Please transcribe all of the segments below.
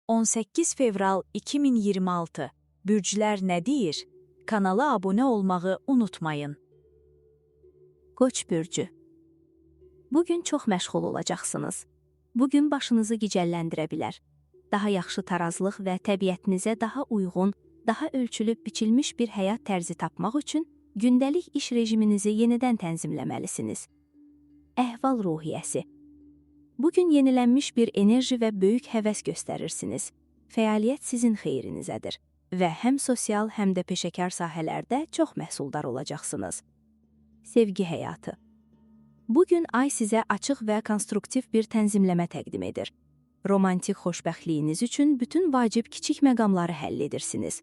18 fevral 2026. Bürclər nə deyir? Kanala abunə olmağı unutmayın. Koç bürcü. Bugün çox məşğul olacaqsınız. Bugün başınızı gicəlləndirə bilər. Daha yaxşı tarazlıq və təbiətinizə daha uyğun, daha ölçülüb biçilmiş bir həyat tərzi tapmaq üçün gündəlik iş rejiminizi yenidən tənzimləməlisiniz. Əhval-ruhiyyəsi. Bugün yenilənmiş bir enerji və böyük həvəs göstərirsiniz. Fəaliyyət sizin xeyrinizədir və həm sosial, həm də peşəkar sahələrdə çox məhsuldar olacaqsınız. Sevgi həyatı. Bugün ay sizə açıq və konstruktiv bir tənzimləmə təqdim edir. Romantik xoşbəxtliyiniz üçün bütün vacib kiçik məqamları həll edirsiniz.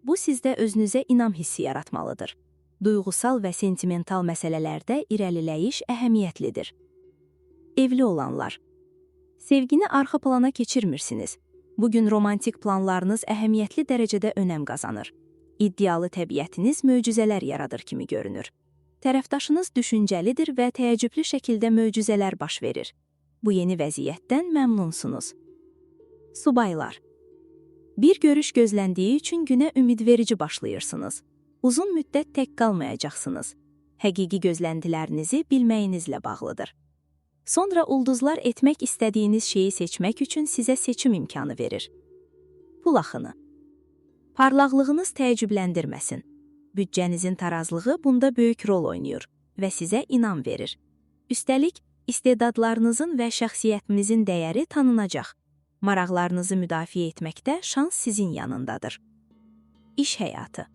Bu sizdə özünüzə inam hissi yaratmalıdır. Duyğusal və sentimental məsələlərdə irəliləyiş əhəmiyyətlidir. Evli olanlar. Sevgini arxa plana keçirmirsiniz. Bugün romantik planlarınız əhəmiyyətli dərəcədə önəm qazanır. İddialı təbiətiniz möcüzələr yaradır kimi görünür. Tərəfdaşınız düşüncəlidir və təəccüblü şəkildə möcüzələr baş verir. Bu yeni vəziyyətdən məmnunsunuz. Subaylar. Bir görüş gözləndiyi üçün günə ümidverici başlayırsınız. Uzun müddət tək qalmayacaqsınız. Həqiqi gözləntilərinizi bilməyinizlə bağlıdır. Sonra ulduzlar etmək istədiyiniz şeyi seçmək üçün sizə seçim imkanı verir. Pul axını. Parlaqlığınız təəccübləndirməsin. Büdcənizin tarazlığı bunda böyük rol oynayır və sizə inam verir. Üstəlik, istedadlarınızın və şəxsiyyətinizin dəyəri tanınacaq. Maraqlarınızı müdafiə etməkdə şans sizin yanındadır. İş həyatı.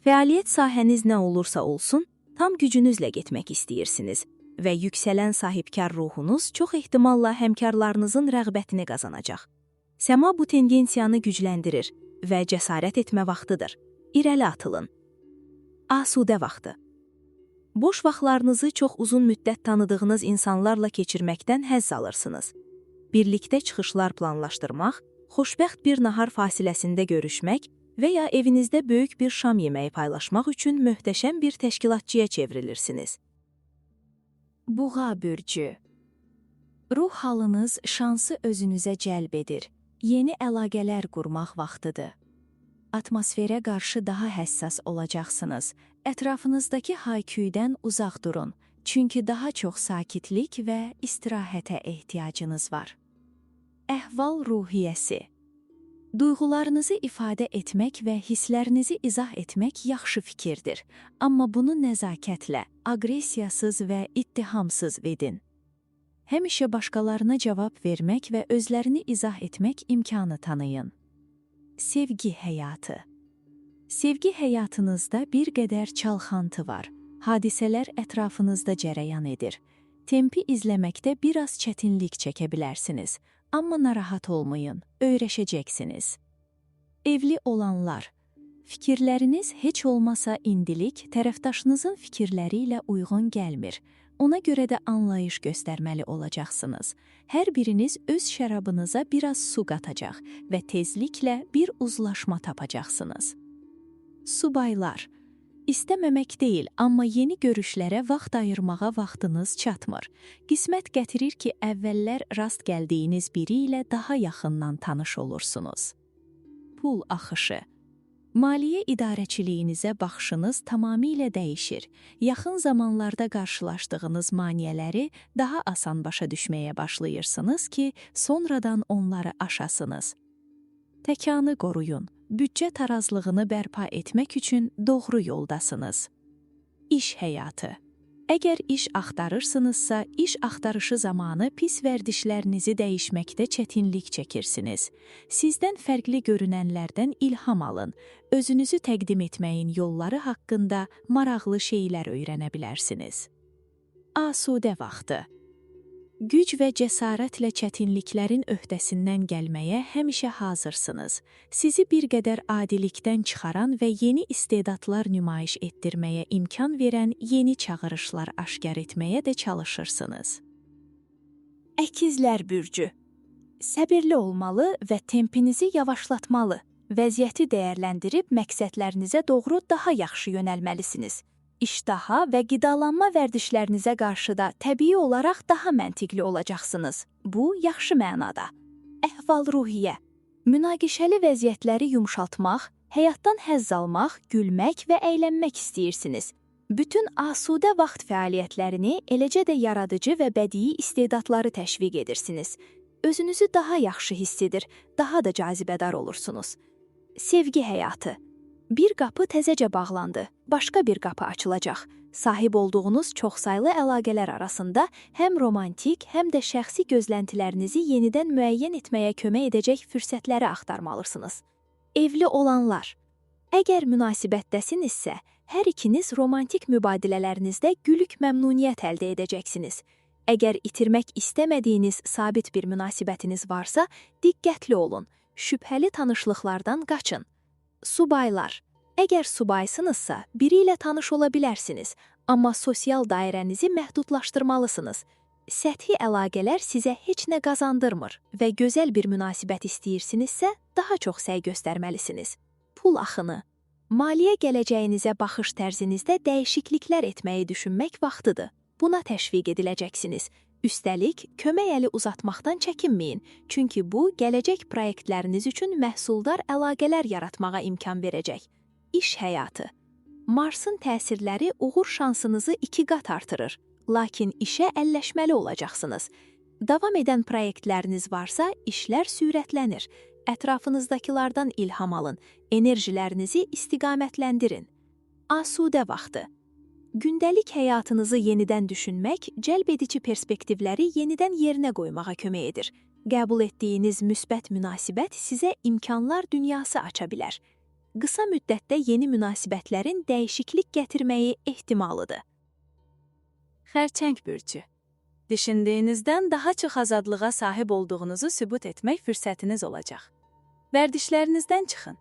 Fəaliyyət sahəniz nə olursa olsun, tam gücünüzlə getmək istəyirsiniz və yüksələn sahibkar ruhunuz çox ehtimalla həmkarlarınızın rəğbətini qazanacaq. Səma bu tendensiyanı gücləndirir və cəsarət etmə vaxtıdır. İrəli atılın. Asudə vaxtı. Boş vaxtlarınızı çox uzun müddət tanıdığınız insanlarla keçirməkdən həzz alırsınız. Birlikdə çıxışlar planlaşdırmaq, xoşbəxt bir nahar fasiləsində görüşmək və ya evinizdə böyük bir şam yeməyi paylaşmaq üçün möhtəşəm bir təşkilatçıya çevrilirsiniz. Buğa bürcü. Ruh halınız şansı özünüzə cəlb edir. Yeni əlaqələr qurmaq vaxtıdır. Atmosferə qarşı daha həssas olacaqsınız. Ətrafınızdakı hayküydən uzaq durun. Çünki daha çox sakitlik və istirahətə ehtiyacınız var. Əhval-ruhiyyəsi. Duyğularınızı ifadə etmək və hisslərinizi izah etmək yaxşı fikirdir. Amma bunu nəzakətlə, aqressiyasız və ittihamsız edin. Həmişə başqalarına cavab vermək və özlərini izah etmək imkanı tanıyın. Sevgi həyatı. Sevgi həyatınızda bir qədər çalxantı var. Hadisələr ətrafınızda cərəyan edir. Tempi izləməkdə biraz çətinlik çəkə bilərsiniz. Amma narahat olmayın, öyrəşəcəksiniz. Evli olanlar, fikirləriniz heç olmasa indilik tərəfdaşınızın fikirləri ilə uyğun gəlmir. Ona görə də anlayış göstərməli olacaqsınız. Hər biriniz öz şərabınıza biraz su qatacaq və tezliklə bir uzlaşma tapacaqsınız. Subaylar, İstəməmək deyil, amma yeni görüşlərə vaxt ayırmağa vaxtınız çatmır. Qismət gətirir ki, əvvəllər rast gəldiyiniz biri ilə daha yaxından tanış olursunuz. Pul axışı. Maliyyə idarəçiliyinizə baxışınız tamamilə dəyişir. Yaxın zamanlarda qarşılaşdığınız maneələri daha asan başa düşməyə başlayırsınız ki, sonradan onları aşasınız. Təkanı qoruyun. Büdcə tarazlığını bərpa etmək üçün doğru yoldasınız. İş həyatı. Əgər iş axtarırsınızsa, iş axtarışı zamanı pis vərdişlərinizi dəyişməkdə çətinlik çəkirsiniz. Sizdən fərqli görünənlərdən ilham alın. Özünüzü təqdim etməyin yolları haqqında maraqlı şeylər öyrənə bilərsiniz. Asudə vaxtı. Güc və cəsarətlə çətinliklərin öhdəsindən gəlməyə həmişə hazırsınız. Sizi bir qədər adilikdən çıxaran və yeni istedadlar nümayiş etdirməyə imkan verən yeni çağırışlar aşkar etməyə də çalışırsınız. Əkizlər bürcü. Səbirli olmalı və tempinizi yavaşlatmalı. Vəziyyəti dəyərləndirib məqsədlərinizə doğru daha yaxşı yönəlməlisiniz. İştaha və qidalanma vərdişlərinizə qarşı da təbii olaraq daha məntiqli olacaqsınız. Bu yaxşı mənada. Əhval-ruhiyyə. Münaqişəli vəziyyətləri yumşaltmaq, həyatdan həzz almaq, gülmək və əylənmək istəyirsiniz. Bütün asudə vaxt fəaliyyətlərini, eləcə də yaradıcı və bədii istedadları təşviq edirsiniz. Özünüzü daha yaxşı hiss edir, daha da cazibədar olursunuz. Sevgi həyatı. Bir qapı təzəcə bağlandı, başqa bir qapı açılacaq. Sahib olduğunuz çoxsaylı əlaqələr arasında həm romantik, həm də şəxsi gözləntilərinizi yenidən müəyyən etməyə kömək edəcək fürsətləri axtarmalısınız. Evli olanlar. Əgər münasibətdəsinizsə, hər ikiniz romantik mübadilələrinizdə gülük məmnuniyyət əldə edəcəksiniz. Əgər itirmək istəmədiyiniz sabit bir münasibətiniz varsa, diqqətli olun, şübhəli tanışlıqlardan qaçın. Subaylar. Əgər subaysınızsa, biri ilə tanış ola bilərsiniz, amma sosial dairənizi məhdudlaşdırmalısınız. Səthi əlaqələr sizə heç nə qazandırmır və gözəl bir münasibət istəyirsinizsə, daha çox səy göstərməlisiniz. Pul axını. Maliyyə gələcəyinizə baxış tərzinizdə dəyişikliklər etməyi düşünmək vaxtıdır. Buna təşviq ediləcəksiniz. Üstəlik, kömək əli uzatmaqdan çəkinməyin, çünki bu gələcək proyektləriniz üçün məhsuldar əlaqələr yaratmağa imkan verəcək. İş həyatı. Marsın təsirləri uğur şansınızı 2 qat artırır. Lakin işə əlləşməli olacaqsınız. Davam edən proyektləriniz varsa, işlər sürətlənir. Ətrafınızdakılardan ilham alın, enerjilərinizi istiqamətləndirin. Asudə vaxtı. Gündəlik həyatınızı yenidən düşünmək, cəlb edici perspektivləri yenidən yerinə qoymağa kömək edir. Qəbul etdiyiniz müsbət münasibət sizə imkanlar dünyası aça bilər. Qısa müddətdə yeni münasibətlərin dəyişiklik gətirməyi ehtimalıdır. Xərçəng bürcü. Düşündüyünüzdən daha çox azadlığa sahib olduğunuzu sübut etmək fürsətiniz olacaq. Vərdişlərinizdən çıxın.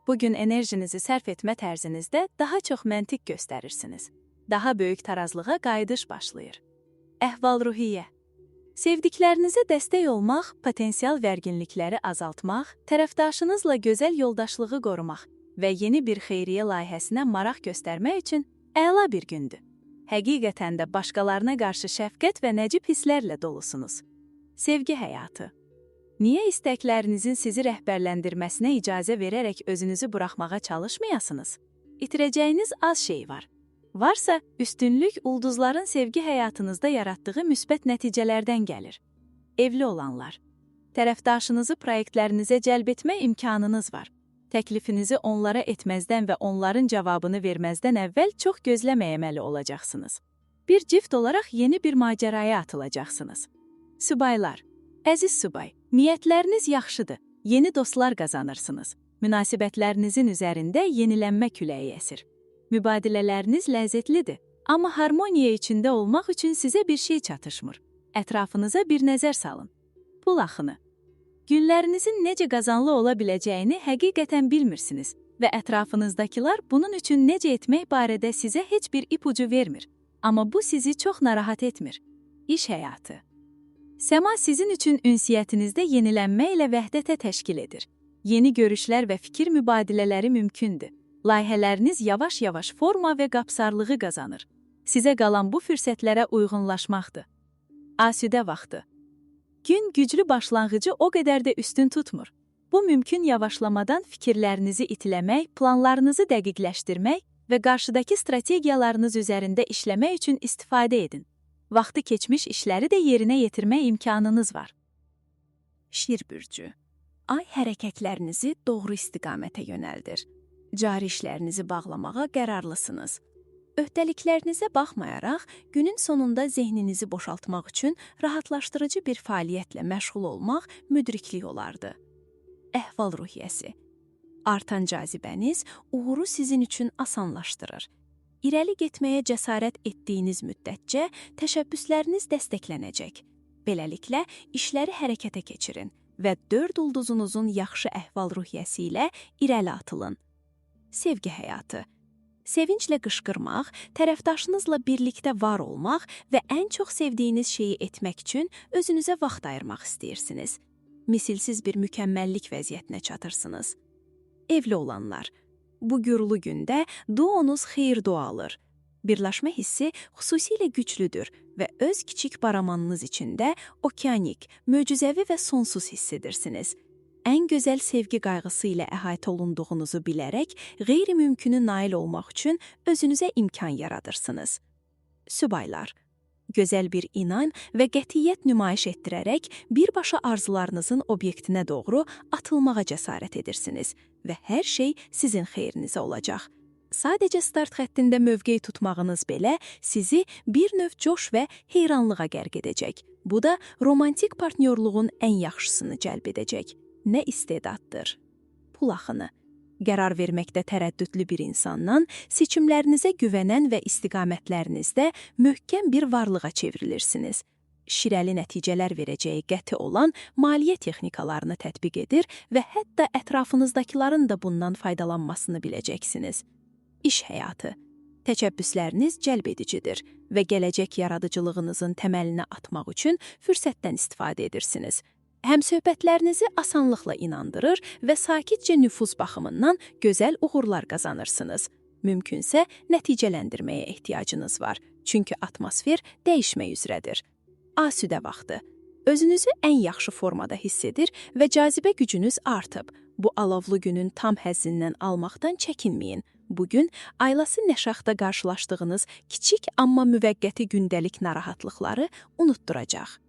Bugün enerjinizi sərf etmə tərzinizdə daha çox məntiq göstərirsiniz. Daha böyük tarazlığa qayıdış başlayır. Əhval-ruhiyyə. Sevdiklərinizə dəstək olmaq, potensial gərginlikləri azaltmaq, tərəfdaşınızla gözəl yoldaşlığı qorumaq və yeni bir xeyriyyə layihəsinə maraq göstərmək üçün əla bir gündür. Həqiqətən də başqalarına qarşı şəfqət və nəcib hisslərlə dolusunuz. Sevgi həyatı. Niyə istəklərinizin sizi rəhbərləndirməsinə icazə verərək özünüzü buraxmağa çalışmayasınız? İtirəcəyiniz az şey var. Varsa, üstünlük ulduzların sevgi həyatınızda yaratdığı müsbət nəticələrdən gəlir. Evli olanlar. Tərəfdaşınızı proyektlərinizə cəlb etmə imkanınız var. Təklifinizi onlara etməzdən və onların cavabını verməzdən əvvəl çox gözləməməli olacaqsınız. Bir cift olaraq yeni bir maceraya atılacaqsınız. Subaylar. Əziz subay, niyyətləriniz yaxşıdır. Yeni dostlar qazanırsınız. Münasibətlərinizin üzərində yenilənmə küləyi əsir. Mübadilələriniz ləzzətlidir, amma harmoniya içində olmaq üçün sizə bir şey çatışmır. Ətrafınıza bir nəzər salın. Pul axını. Günlərinizin necə qazanlı ola biləcəyini həqiqətən bilmirsiniz və ətrafınızdakılar bunun üçün necə etmək barədə sizə heç bir ipucu vermir. Amma bu sizi çox narahat etmir. İş həyatı. Səma sizin üçün ünsiyyətinizdə yenilənmə ilə vəhdətə təşkil edir. Yeni görüşlər və fikir mübadilələri mümkündür. Layihələriniz yavaş-yavaş forma və qapsarlığı qazanır. Sizə qalan bu fürsətlərə uyğunlaşmaqdır. Asudə vaxtı. Gün güclü başlanğıcı o qədər də üstün tutmur. Bu mümkün yavaşlamadan fikirlərinizi itiləmək, planlarınızı dəqiqləşdirmək və qarşıdakı strategiyalarınız üzərində işləmək üçün istifadə edin. Vaxtı keçmiş işləri də yerinə yetirmə imkanınız var. Şir bürcü. Ay hərəkətlərinizi doğru istiqamətə yönəldir. Cari işlərinizi bağlamağa qərarlısınız. Öhdəliklərinizə baxmayaraq, günün sonunda zehninizi boşaltmaq üçün rahatlaşdırıcı bir fəaliyyətlə məşğul olmaq müdriklik olardı. Əhval-ruhiyyəsi. Artan cazibəniz uğuru sizin üçün asanlaşdırır. İrəli getməyə cəsarət etdiyiniz müddətcə təşəbbüsləriniz dəstəklənəcək. Beləliklə, işləri hərəkətə keçirin və 4 ulduzunuzun yaxşı əhval-ruhiyyəsi ilə irəli atılın. Sevgi həyatı. Sevinclə qışqırmaq, tərəfdaşınızla birlikdə var olmaq və ən çox sevdiyiniz şeyi etmək üçün özünüzə vaxt ayırmaq istəyirsiniz. Misilsiz bir mükəmməllik vəziyyətinə çatırsınız. Evli olanlar. Bu gürlü gündə duonuz xeyir dua alır. Birləşmə hissi xüsusilə güclüdür və öz kiçik baramanınız içində okeanik, möcüzəvi və sonsuz hiss edirsiniz. Ən gözəl sevgi qayğısı ilə əhatə olunduğunuzu bilərək qeyri-mümkünü nail olmaq üçün özünüzə imkan yaradırsınız. Subaylar, gözəl bir inan və qətiyyət nümayiş etdirərək birbaşa arzularınızın obyektinə doğru atılmağa cəsarət edirsiniz və hər şey sizin xeyrinizə olacaq. Sadəcə start xəttində mövqe tutmağınız belə sizi bir növ coş və heyranlığa qərq edəcək. Bu da romantik partnyorluğun ən yaxşısını cəlb edəcək. Nə istedaddır. Pul axını. Qərar verməkdə tərəddüdlü bir insandan seçimlərinizə güvənən və istiqamətlərinizdə möhkəm bir varlığa çevrilirsiniz. Şirəli nəticələr verəcəyi qəti olan maliyyə texnikalarını tətbiq edir və hətta ətrafınızdakıların da bundan faydalanmasını biləcəksiniz. İş həyatı. Təşəbbüsləriniz cəlb edicidir və gələcək yaradıcılığınızın təməlini atmaq üçün fürsətdən istifadə edirsiniz. Həmsöhbətlərinizi asanlıqla inandırır və sakitcə nüfuz baxımından gözəl uğurlar qazanırsınız. Mümkünsə nəticələndirməyə ehtiyacınız var, çünki atmosfer dəyişmək üzrədir. Asudə vaxtı. Özünüzü ən yaxşı formada hiss edir və cazibə gücünüz artıb. Bu alovlu günün tam həzzindən almaqdan çəkinməyin. Bu gün ailası nəşaxda qarşılaşdığınız kiçik amma müvəqqəti gündəlik narahatlıqları unutduracaq.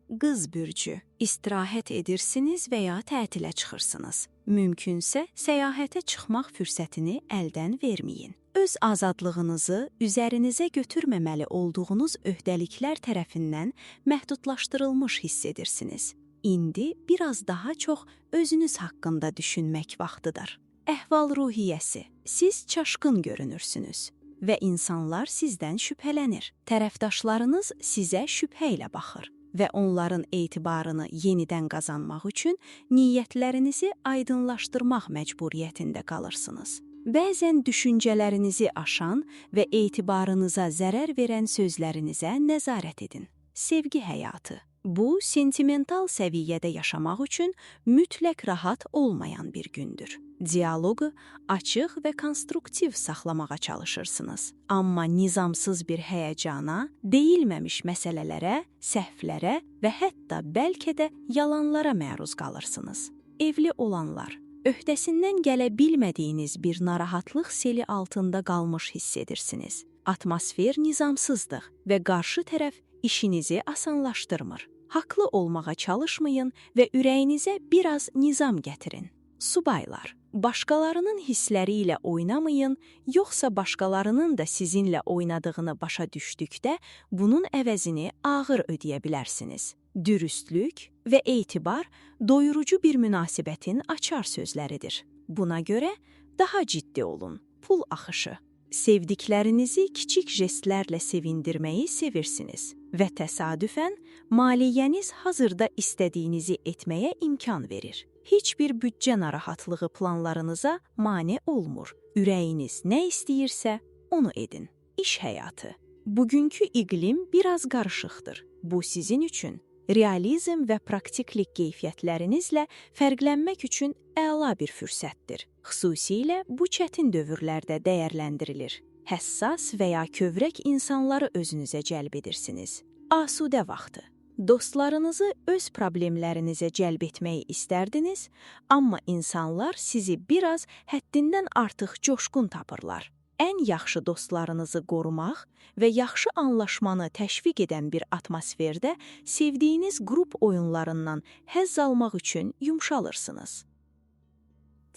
Qız bürcü. İstirahət edirsiniz və ya tətilə çıxırsınız. Mümkünsə səyahətə çıxmaq fürsətini əldən verməyin. Öz azadlığınızı üzərinizə götürməməli olduğunuz öhdəliklər tərəfindən məhdudlaşdırılmış hiss edirsiniz. İndi biraz daha çox özünüz haqqında düşünmək vaxtıdır. Əhval-ruhiyyəsi. Siz çaşqın görünürsünüz və insanlar sizdən şübhələnir. Tərəfdaşlarınız sizə şübhə ilə baxır və onların etibarını yenidən qazanmaq üçün niyyətlərinizi aydınlaşdırmaq məcburiyyətində qalırsınız. Bəzən düşüncələrinizi aşan və etibarınıza zərər verən sözlərinizə nəzarət edin. Sevgi həyatı. Bu, sentimental səviyyədə yaşamaq üçün mütləq rahat olmayan bir gündür. Dialoqu açıq və konstruktiv saxlamağa çalışırsınız. Amma nizamsız bir həyəcana, deyilməmiş məsələlərə, səhvlərə və hətta bəlkə də yalanlara məruz qalırsınız. Evli olanlar, öhdəsindən gələ bilmədiyiniz bir narahatlıq seli altında qalmış hiss edirsiniz. Atmosfer nizamsızdır və qarşı tərəf işinizi asanlaşdırmır. Haqlı olmağa çalışmayın və ürəyinizə biraz nizam gətirin. Subaylar, başqalarının hissləri ilə oynamayın, yoxsa başqalarının da sizinlə oynadığını başa düşdükdə bunun əvəzini ağır ödəyə bilərsiniz. Dürüstlük və etibar doyurucu bir münasibətin açar sözləridir. Buna görə daha ciddi olun. Pul axışı. Sevdiklərinizi kiçik jestlərlə sevindirməyi sevirsiniz və təsadüfən maliyyəniz hazırda istədiyinizi etməyə imkan verir. Heç bir büdcə narahatlığı planlarınıza mane olmur. Ürəyiniz nə istəyirsə, onu edin. İş həyatı. Bugünkü iqlim biraz qarışıqdır. Bu sizin üçün realizm və praktiklik keyfiyyətlərinizlə fərqlənmək üçün əla bir fürsətdir. Xüsusilə bu çətin dövrlərdə dəyərləndirilir. Həssas və ya kövrək insanları özünüzə cəlb edirsiniz. Asudə vaxtı. Dostlarınızı öz problemlərinizə cəlb etməyi istərdiniz, amma insanlar sizi biraz həddindən artıq coşqun tapırlar. Ən yaxşı dostlarınızı qorumaq və yaxşı anlaşmanı təşviq edən bir atmosferdə sevdiyiniz qrup oyunlarından həzz almaq üçün yumşalırsınız.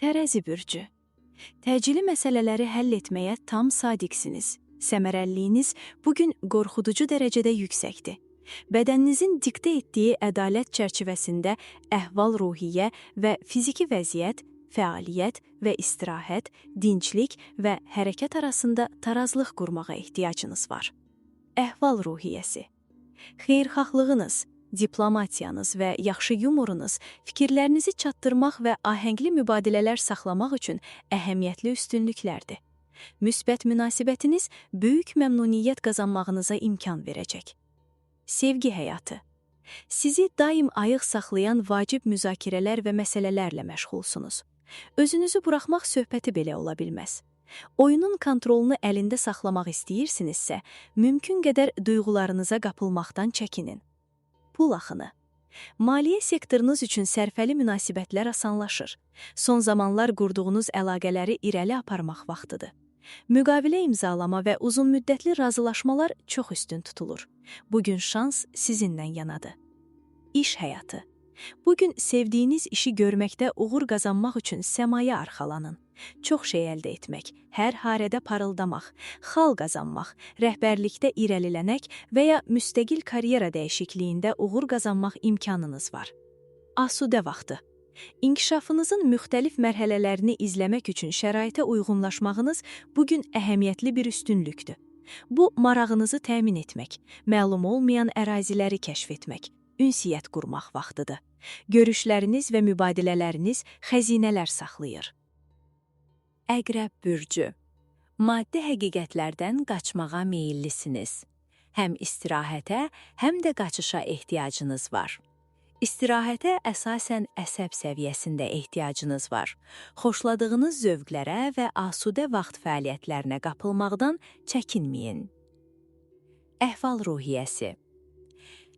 Tərəzi bürcü. Təcili məsələləri həll etməyə tam sadiqsiniz. Səmərəliliyiniz bu gün qorxuducu dərəcədə yüksəkdir. Bədəninizin diktə etdiyi ədalət çərçivəsində əhval-ruhiyyə və fiziki vəziyyət, fəaliyyət və istirahət, dinclik və hərəkət arasında tarazlıq qurmağa ehtiyacınız var. Əhval-ruhiyyəsi. Xeyirxahlığınız, diplomatiyanız və yaxşı yumorunuz fikirlərinizi çatdırmaq və ahəngli mübadilələr saxlamaq üçün əhəmiyyətli üstünlüklərdir. Müsbət münasibətiniz böyük məmnuniyyət qazanmağınıza imkan verəcək. Sevgi həyatı. Sizi daim ayıq saxlayan vacib müzakirələr və məsələlərlə məşğulsunuz. Özünüzü buraxmaq söhbəti belə ola bilməz. Oyunun kontrolunu əlində saxlamaq istəyirsinizsə, mümkün qədər duyğularınıza qapılmaqdan çəkinin. Pul axını. Maliyyə sektorunuz üçün sərfəli münasibətlər asanlaşır. Son zamanlar qurduğunuz əlaqələri irəli aparmaq vaxtıdır. Müqavilə imzalama və uzunmüddətli razılaşmalar çox üstün tutulur. Bu gün şans sizinlə yanadır. İş həyatı. Bu gün sevdiyiniz işi görməkdə uğur qazanmaq üçün səmaya arxalanın. Çox şey əldə etmək, hər harədə parıldamaq, xal qazanmaq, rəhbərlikdə irəlilənək və ya müstəqil karyera dəyişikliyində uğur qazanmaq imkanınız var. Asudə vaxtı. İnkişafınızın müxtəlif mərhələlərini izləmək üçün şəraitə uyğunlaşmağınız bu gün əhəmiyyətli bir üstünlükdür. Bu, marağınızı təmin etmək, məlum olmayan əraziləri kəşf etmək, ünsiyyət qurmaq vaxtıdır. Görüşləriniz və mübadilələriniz xəzinələr saxlayır. Əqrəb bürcü. Maddi həqiqətlərdən qaçmağa meyillisiniz. Həm istirahətə, həm də qaçışa ehtiyacınız var. İstirahətə əsasən əsəb səviyyəsində ehtiyacınız var. Xoşladığınız zövqlərə və asudə vaxt fəaliyyətlərinə qapılmaqdan çəkinməyin. Əhval-ruhiyyəsi.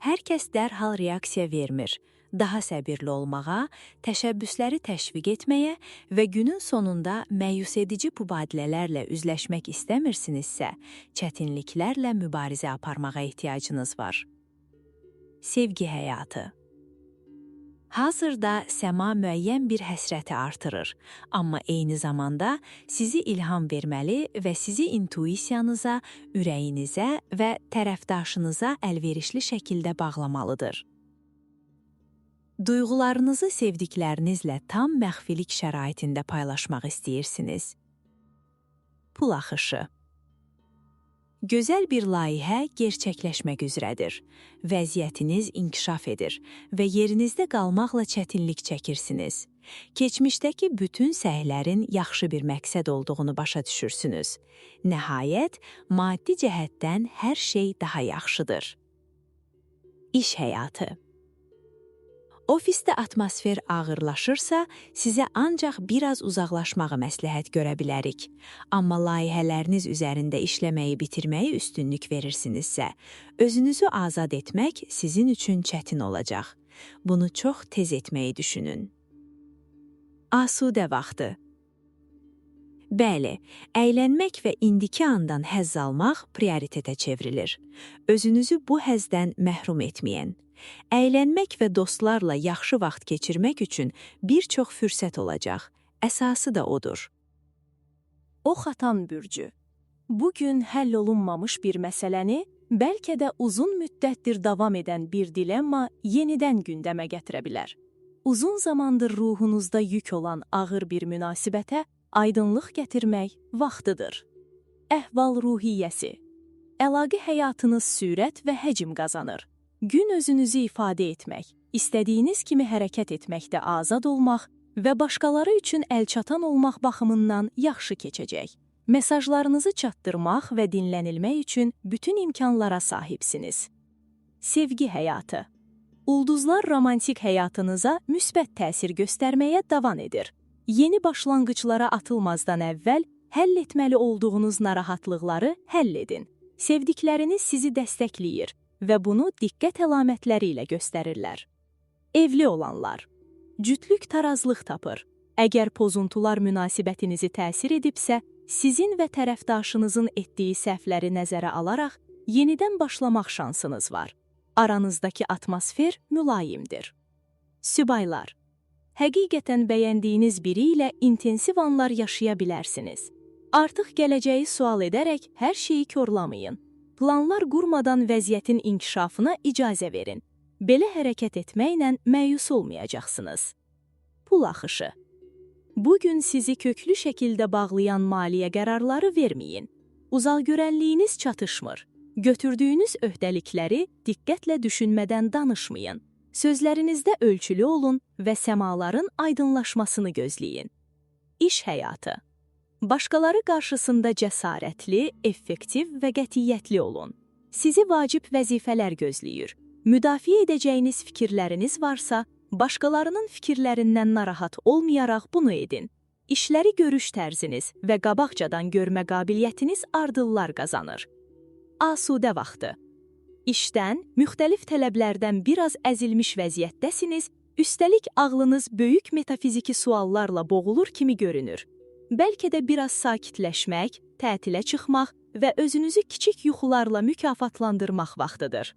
Hər kəs dərhal reaksiya vermir. Daha səbirli olmağa, təşəbbüsləri təşviq etməyə və günün sonunda məyus edici mübadilələrlə üzləşmək istəmirsinizsə, çətinliklərlə mübarizə aparmağa ehtiyacınız var. Sevgi həyatı. Hazırda səma müəyyən bir həsrəti artırır, amma eyni zamanda sizi ilham verməli və sizi intuisiyanıza, ürəyinizə və tərəfdaşınıza əlverişli şəkildə bağlamalıdır. Duyğularınızı sevdiklərinizlə tam məxfilik şəraitində paylaşmaq istəyirsiniz. Pul axışı. Gözəl bir layihə gerçəkləşmək üzrədir. Vəziyyətiniz inkişaf edir və yerinizdə qalmaqla çətinlik çəkirsiniz. Keçmişdəki bütün səylərin yaxşı bir məqsəd olduğunu başa düşürsünüz. Nəhayət, maddi cəhətdən hər şey daha yaxşıdır. İş həyatı. Ofisdə atmosfer ağırlaşırsa, sizə ancaq biraz uzaqlaşmağı məsləhət görə bilərik. Amma layihələriniz üzərində işləməyi bitirməyi üstünlük verirsinizsə, özünüzü azad etmək sizin üçün çətin olacaq. Bunu çox tez etməyi düşünün. Asudə vaxtı. Bəli, əylənmək və indiki andan həzz almaq prioritetə çevrilir. Özünüzü bu həzzdən məhrum etməyin. Əylənmək və dostlarla yaxşı vaxt keçirmək üçün bir çox fürsət olacaq. Əsası da odur. Ox atan bürcü. Bu gün həll olunmamış bir məsələni, bəlkə də uzun müddətdir davam edən bir dilemma yenidən gündəmə gətirə bilər. Uzun zamandır ruhunuzda yük olan ağır bir münasibətə aydınlıq gətirmək vaxtıdır. Əhval-ruhiyyəsi. Əlaqə həyatınız sürət və həcm qazanır. Gün özünüzü ifadə etmək, istədiyiniz kimi hərəkət etməkdə azad olmaq və başqaları üçün əlçatan olmaq baxımından yaxşı keçəcək. Mesajlarınızı çatdırmaq və dinlənilmək üçün bütün imkanlara sahibsiniz. Sevgi həyatı. Ulduzlar romantik həyatınıza müsbət təsir göstərməyə davam edir. Yeni başlanğıclara atılmazdan əvvəl həll etməli olduğunuz narahatlıqları həll edin. Sevdikləriniz sizi dəstəkləyir və bunu diqqət əlamətləri ilə göstərirlər. Evli olanlar. Cütlük tarazlıq tapır. Əgər pozuntular münasibətinizi təsir edibsə, sizin və tərəfdaşınızın etdiyi səhvləri nəzərə alaraq yenidən başlamaq şansınız var. Aranızdakı atmosfer mülayimdir. Sübaylar. Həqiqətən bəyəndiyiniz biri ilə intensiv anlar yaşaya bilərsiniz. Artıq gələcəyi sual edərək hər şeyi korlamayın. Planlar qurmadan vəziyyətin inkişafına icazə verin. Belə hərəkət etməklə məyus olmayacaqsınız. Pul axışı. Bu gün sizi köklü şəkildə bağlayan maliyyə qərarları verməyin. Uzaqgörənliyiniz çatışmır. Götürdüyünüz öhdəlikləri diqqətlə düşünmədən danışmayın. Sözlərinizdə ölçülü olun və səmaların aydınlaşmasını gözləyin. İş həyatı. Başqaları qarşısında cəsarətli, effektiv və qətiyyətli olun. Sizi vacib vəzifələr gözləyir. Müdafiə edəcəyiniz fikirləriniz varsa, başqalarının fikirlərindən narahat olmayaraq bunu edin. İşləri görüş tərziniz və qabaqcadan görmə qabiliyyətiniz ardıllar qazanır. Asudə vaxtı. İşdən, müxtəlif tələblərdən biraz əzilmiş vəziyyətdəsiniz, üstəlik ağlınız böyük metafiziki suallarla boğulur kimi görünür. Bəlkə də biraz sakitləşmək, tətilə çıxmaq və özünüzü kiçik yuxularla mükafatlandırmaq vaxtıdır.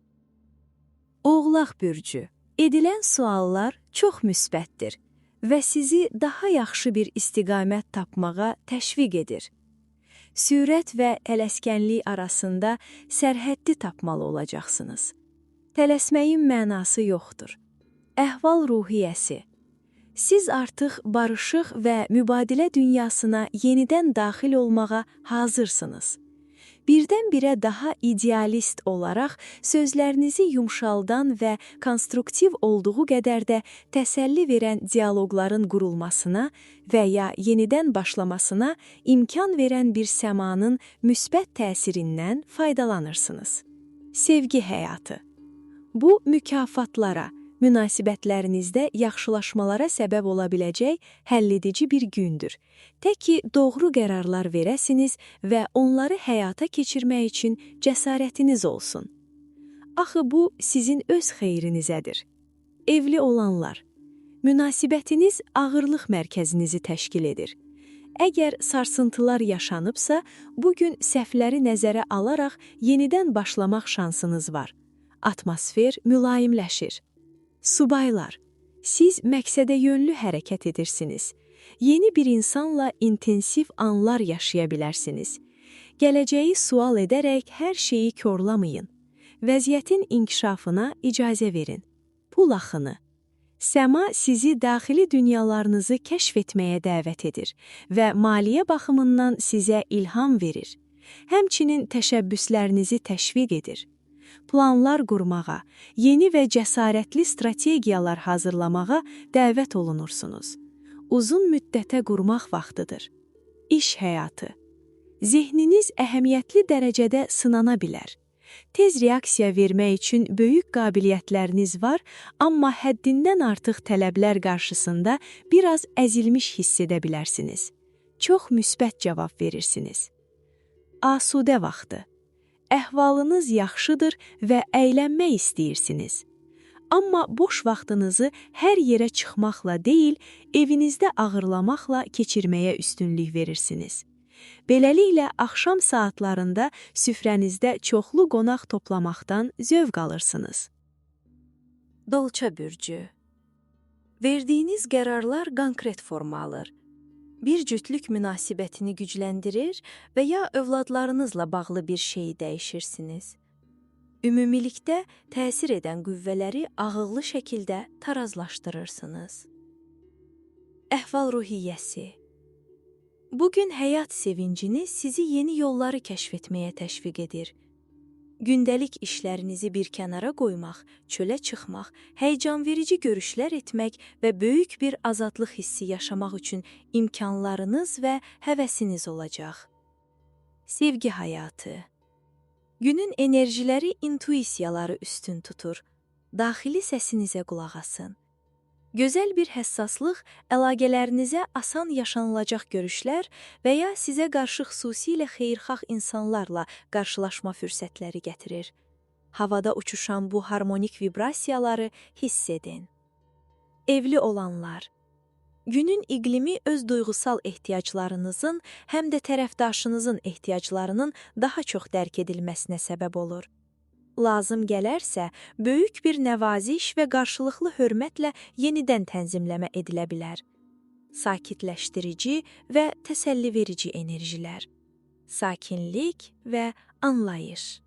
Oğlaq bürcü. Edilən suallar çox müsbətdir və sizi daha yaxşı bir istiqamət tapmağa təşviq edir. Sürət və tələskənlik arasında sərhəddi tapmalı olacaqsınız. Tələsməyin mənası yoxdur. Əhval-ruhiyyəsi. Siz artıq barışıq və mübadilə dünyasına yenidən daxil olmağa hazırsınız. Birdən-birə daha idealist olaraq sözlərinizi yumşaldan və konstruktiv olduğu qədər də təsəlli verən dialoqların qurulmasına və ya yenidən başlamasına imkan verən bir səmanın müsbət təsirindən faydalanırsınız. Sevgi həyatı. Bu mükafatlara, münasibətlərinizdə yaxşılaşmalara səbəb ola biləcək həlledici bir gündür. Tək ki, doğru qərarlar verəsiniz və onları həyata keçirmək üçün cəsarətiniz olsun. Axı bu sizin öz xeyrinizədir. Evli olanlar, münasibətiniz ağırlıq mərkəzinizi təşkil edir. Əgər sarsıntılar yaşanıbsa, bu gün səhvləri nəzərə alaraq yenidən başlamaq şansınız var. Atmosfer mülayimləşir. Subaylar, siz məqsədə yönlü hərəkət edirsiniz. Yeni bir insanla intensiv anlar yaşaya bilərsiniz. Gələcəyi sual edərək hər şeyi korlamayın. Vəziyyətin inkişafına icazə verin. Pul axını. Səma sizi daxili dünyalarınızı kəşf etməyə dəvət edir və maliyyə baxımından sizə ilham verir. Həmçinin təşəbbüslərinizi təşviq edir. Planlar qurmağa, yeni və cəsarətli strategiyalar hazırlamağa dəvət olunursunuz. Uzun müddətə qurmaq vaxtıdır. İş həyatı. Zehniniz əhəmiyyətli dərəcədə sınana bilər. Tez reaksiya vermək üçün böyük qabiliyyətləriniz var, amma həddindən artıq tələblər qarşısında biraz əzilmiş hiss edə bilərsiniz. Çox müsbət cavab verirsiniz. Asudə vaxtı. Əhvalınız yaxşıdır və əylənmək istəyirsiniz. Amma boş vaxtınızı hər yerə çıxmaqla deyil, evinizdə ağırlamaqla keçirməyə üstünlük verirsiniz. Beləliklə, axşam saatlarında süfrənizdə çoxlu qonaq toplamaqdan zövq alırsınız. Dolça bürcü. Verdiyiniz qərarlar konkret forma alır. Bir cütlük münasibətini gücləndirir və ya övladlarınızla bağlı bir şeyi dəyişirsiniz. Ümumilikdə təsir edən qüvvələri ağıllı şəkildə tarazlaşdırırsınız. Əhval-ruhiyyəsi. Bu gün həyat sevincini sizi yeni yolları kəşf etməyə təşviq edir. Gündəlik işlərinizi bir kənara qoymaq, çölə çıxmaq, həyəcanverici görüşlər etmək və böyük bir azadlıq hissi yaşamaq üçün imkanlarınız və həvəsiniz olacaq. Sevgi həyatı. Günün enerjiləri intuisiyaları üstün tutur. Daxili səsinizə qulaq asın. Gözəl bir həssaslıq əlaqələrinizə asan yaşanılacaq görüşlər və ya sizə qarşı xüsusilə xeyirxah insanlarla qarşılaşma fürsətləri gətirir. Havada uçuşan bu harmonik vibrasiyaları hiss edin. Evli olanlar. Günün iqlimi öz duyğusal ehtiyaclarınızın, həm də tərəfdaşınızın ehtiyaclarının daha çox dərk edilməsinə səbəb olur. Lazım gələrsə, böyük bir nəvaziş və qarşılıqlı hörmətlə yenidən tənzimləmə edilə bilər. Sakitləşdirici və təsəlli verici enerjilər. Sakinlik və anlayış.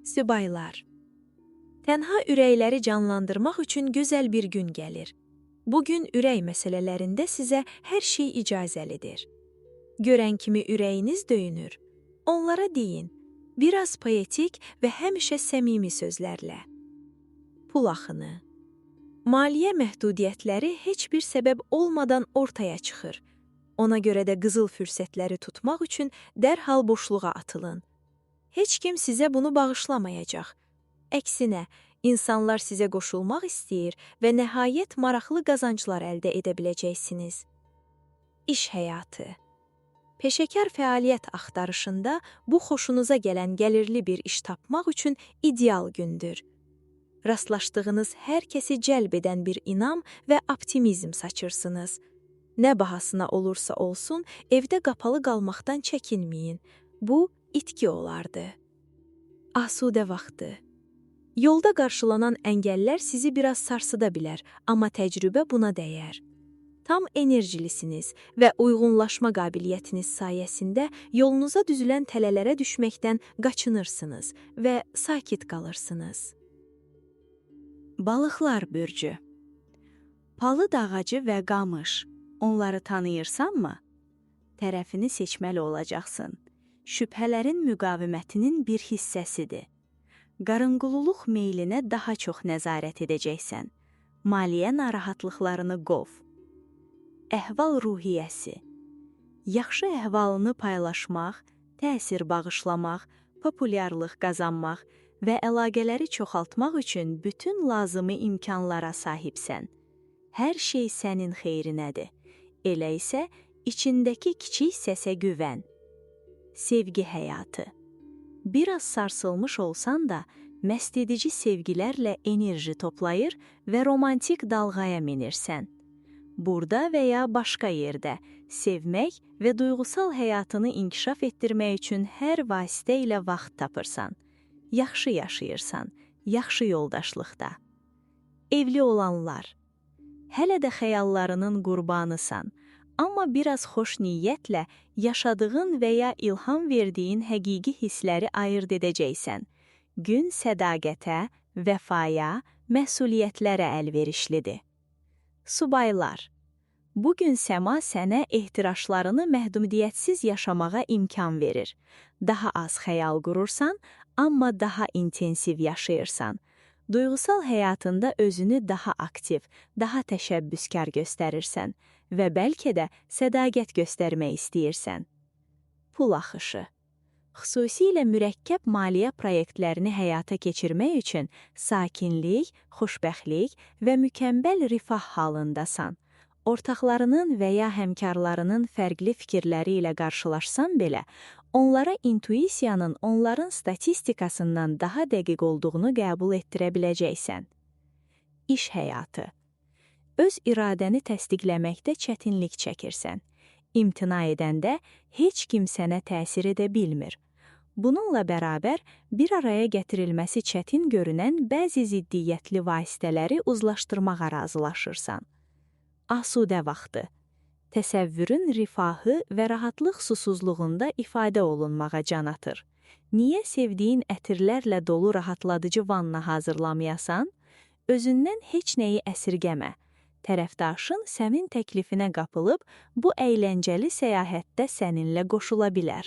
Sübaylar. Tənha ürəkləri canlandırmaq üçün gözəl bir gün gəlir. Bu gün ürək məsələlərində sizə hər şey icazəlidir. Görən kimi ürəyiniz döyünür. Onlara deyin. Biraz poetik və həmişə səmimi sözlərlə. Pul axını. Maliyyə məhdudiyyətləri heç bir səbəb olmadan ortaya çıxır. Ona görə də qızıl fürsətləri tutmaq üçün dərhal boşluğa atılın. Heç kim sizə bunu bağışlamayacaq. Əksinə, insanlar sizə qoşulmaq istəyir və nəhayət maraqlı qazanclar əldə edə biləcəksiniz. İş həyatı. Peşəkar fəaliyyət axtarışında bu xoşunuza gələn gəlirli bir iş tapmaq üçün ideal gündür. Rastlaşdığınız hər kəsi cəlb edən bir inam və optimizm saçırsınız. Nə bahasına olursa olsun, evdə qapalı qalmaqdan çəkinməyin. Bu itki olardı. Asudə vaxtı. Yolda qarşılanan əngəllər sizi biraz sarsıda bilər, amma təcrübə buna dəyər. Tam enerjilisiniz və uyğunlaşma qabiliyyətiniz sayəsində yolunuza düzülən tələlərə düşməkdən qaçınırsınız və sakit qalırsınız. Balıqlar bürcü. Palıd ağacı və qamış. Onları tanıyırsanmı? Tərəfini seçməli olacaqsın. Şübhələrin müqavimətinin bir hissəsidir. Qarınqululuq meylinə daha çox nəzarət edəcəksən. Maliyyə narahatlıqlarını qov. Əhval-ruhiyyəsi. Yaxşı əhvalını paylaşmaq, təsir bağışlamaq, populyarlıq qazanmaq və əlaqələri çoxaltmaq üçün bütün lazımi imkanlara sahibsən. Hər şey sənin xeyrinədir. Elə isə içindəki kiçik səsə güvən. Sevgi həyatı. Biraz sarsılmış olsan da, məst edici sevgilərlə enerji toplayır və romantik dalğaya minirsən. Burada və ya başqa yerdə sevmək və duyğusal həyatını inkişaf etdirmək üçün hər vasitə ilə vaxt tapırsan. Yaxşı yaşayırsan, yaxşı yoldaşlıqda. Evli olanlar. Hələ də xəyallarının qurbanısan, amma biraz xoş niyyətlə yaşadığın və ya ilham verdiyin həqiqi hissləri ayırd edəcəksən. Gün sədaqətə, vəfaya, məsuliyyətlərə əlverişlidir. Subaylar. Bu gün səma sənə ehtiraşlarını məhdudiyyətsiz yaşamağa imkan verir. Daha az xəyal qurursan, amma daha intensiv yaşayırsan. Duyğusal həyatında özünü daha aktiv, daha təşəbbüskar göstərirsən və bəlkə də sədaqət göstərmək istəyirsən. Pul axışı. Xüsusilə mürəkkəb maliyyə proyektlərini həyata keçirmək üçün sakinlik, xoşbəxtlik və mükəmməl rifah halındasan. Ortaqlarının və ya həmkarlarının fərqli fikirləri ilə qarşılaşsan belə, onlara intuisiyanın onların statistikasından daha dəqiq olduğunu qəbul etdirə biləcəksən. İş həyatı. Öz iradəni təsdiqləməkdə çətinlik çəkirsən. İmtina edəndə heç kim sənə təsir edə bilmir. Bununla bərabər bir araya gətirilməsi çətin görünən bəzi ziddiyyətli vasitələri uzlaşdırmağa razılaşırsan. Asudə vaxtı. Təsəvvürün rifahı və rahatlıq susuzluğunda ifadə olunmağa can atır. Niyə sevdiyin ətirlərlə dolu rahatladıcı vanna hazırlamayasan? Özündən heç nəyi əsirgəmə. Tərəfdaşın sənin təklifinə qapılıb bu əyləncəli səyahətdə səninlə qoşula bilər.